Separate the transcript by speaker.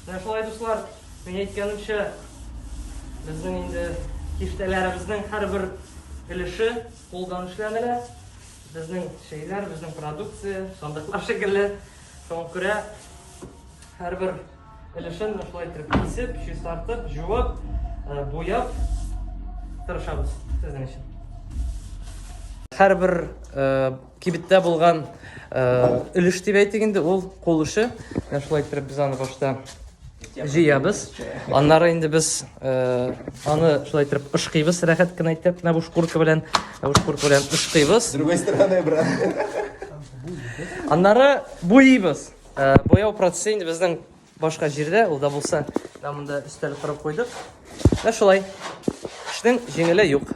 Speaker 1: Менә шулай, дуслар, мин әйткәнемчә, безнең инде киштәләребезнең һәрбер өлеше кулдан эшләнелә. Безнең шәйләр, безнең продукция, сандыклар шикелле. Шуңа күрә һәрбер өлешен шулай итеп кисеп, чистартып, жуып, э, буяп тырышабыз сезнең өчен. Һәрбер э, кибеттә булган э, өлеш дип әйтик инде, ул кул эше. Менә шулай итеп без аны башта җыябыз. Аннары инде без э, аны шулай итеп ышкыйбыз, рәхәт кенә итеп, менә бу шкурка белән, менә бу шкурка белән ышкыйбыз.
Speaker 2: С другой стороны, брат.
Speaker 1: Аннары буйыйбыз. Э, буяу процессы инде безнең башка җирдә, ул да булса, менә монда өстәл корып куйдык. Менә шулай. Эшнең җиңеле юк.